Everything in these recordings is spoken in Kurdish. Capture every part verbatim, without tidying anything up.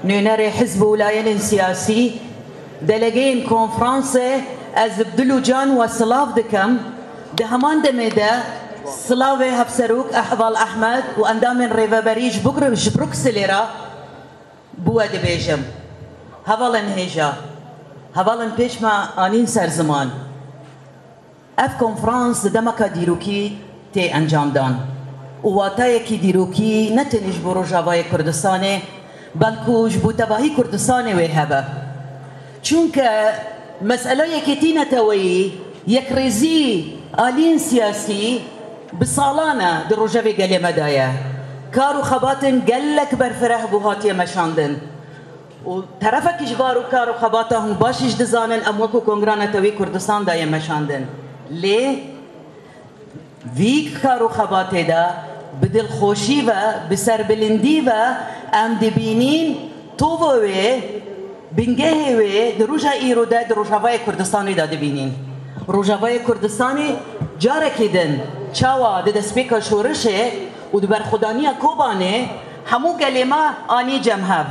Nûnerê hizb û layînên siyasî, delegeyên konferansê, ez bi dil û can we silav dikim. Di heman demê de silavê Hevserok Heval Ehmed û endamên rêveberî ji Bugr-, ji Brukselê re bi we dibêjim. Hevalên hêja, hevalên pêş me anîn ser ziman. Ev konferans di demeka dîrokî tê encamdan û wateyekî dîrokî ne tenê ji bo Rojavayê Kurdistanê, belkû ji bo tevahî Kurdistanê wê hebe. Çunke mesela yekêtî neteweyî, yekrêzî aliyên siyasî bi salan e di rojevê gelê me de ye. Kar û xebatên gelek berfireh bû hatiye meşandin. Û terefekî ji bar û kar û xebata hûn baş jî dizanin, em wekû Kongra Netewî Kurdistan de yê meşandin. Lê vî kar û xebatê de bi dilxweşî ve, bi serbilindî ve em dibînîn tovo wê, bingehê wê di roja îro de di Rojavayê Kurdistanê de dibînîn. Rojavayê Kurdistanê carekî din çawa di destpêka şorişê û di berxwedaniya Kobanê hemû gelê me anî cem hev.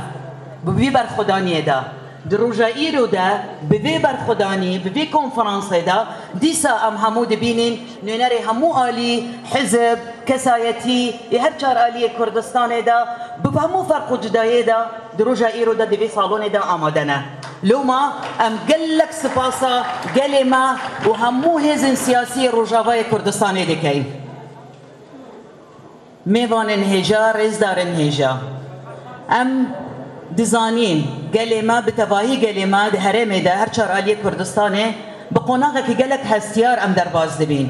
Bi vî berxwedaniyê de, di roja îro de, bi vê berxwedanî, bi vê konferansê de, dîsa em hemû dibînîn nûnerê hemû alî, hizib, kesayetî, ê her çar aliyê Kurdistanê de, bi hemû ferq û cudayê de, di roja îro de di vê salonê de amade ne. Loma em gelek sipasa gelê me û hemû hêzên siyasî yê Rojavayê Kurdistanê dikeyn. Mêvanên hêja, rêzdarên hêja. Em dizanîn gelê me, bi tevahî gelê me di herêmê de, her çar aliyê Kurdistanê, bi qonaxekî gelek hestiyar em derbas dibîn.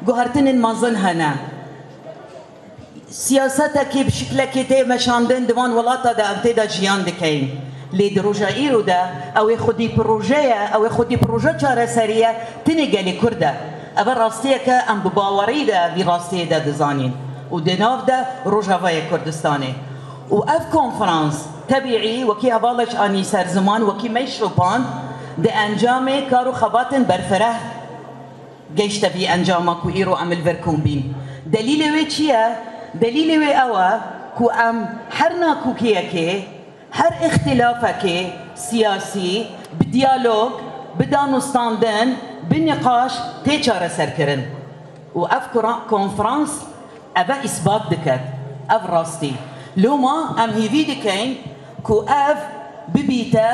Guhertinên mezin hene. Siyasetekî bi şiklekî tê meşandin di van welata de em tê de jiyan dikeyn. Lê di roja îro de ew ê xwedî proje ye, ew ê xwedî proje çareserî ye, tenê gelê Kurd e. Ev e rastiyeke em bi bawerî de vî rastiyê de dizanîn. Û di nav de Rojavayê Kurdistanê. Û ev konferans, tebîî, wekî hevalek anî ser ziman, wekî me şopand, di encamê kar û xebatên berfireh geşte vî encama ku îro em li vir kom bîn. Delîlê wê çi ye? Delîlê wê ew e ku em her nakokiyekê, her îxtilafekê siyasî bi diyalog, bi danûstandin, bi nîqaş tê çareserkirin. Û ev kura-, konferans ev e îsbat dike, ev rastî. Loma em hêvî dikeyn ku ev bibîte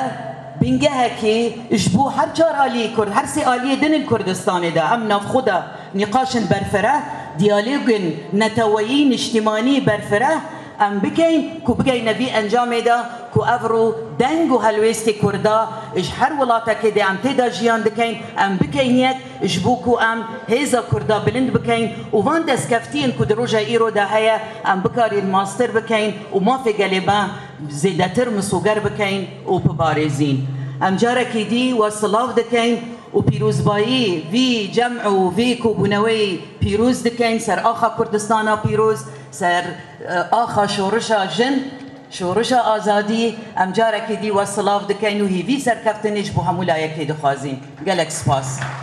bingehekî ji bo her çar aliyê Kurd, her sê aliyê din in Kurdistanê de, em navxwe de nîqaşên berfireh, diyalogên neteweyî, niştimanî berfireh em bikeyn ku bigeyne vî encamê de ku ev rû deng û helwêstê Kurda ji her welatekê de em tê de jiyan dikeyn, em bikeyn yek ji bo ku em hêza Kurda bilind bikeyn û van destkeftiyên ku di roja îro de heye, em bikarîn mastir bikeyn û mafê gelê me zêdetir misoger bikeyn û biparêzîn. Em carekî dî we silav dikeyn û pîrozbayî vî cem û vî kobûneweyî pîroz dikeyn ser axa Kurdistana pîroz, ser, e, axa şorişa jin, şorişa azadî. Em carekî dî we silav dikeyn û hêvî serkeftinê ji bo hemû layekê dixwazîn. Gelek spas.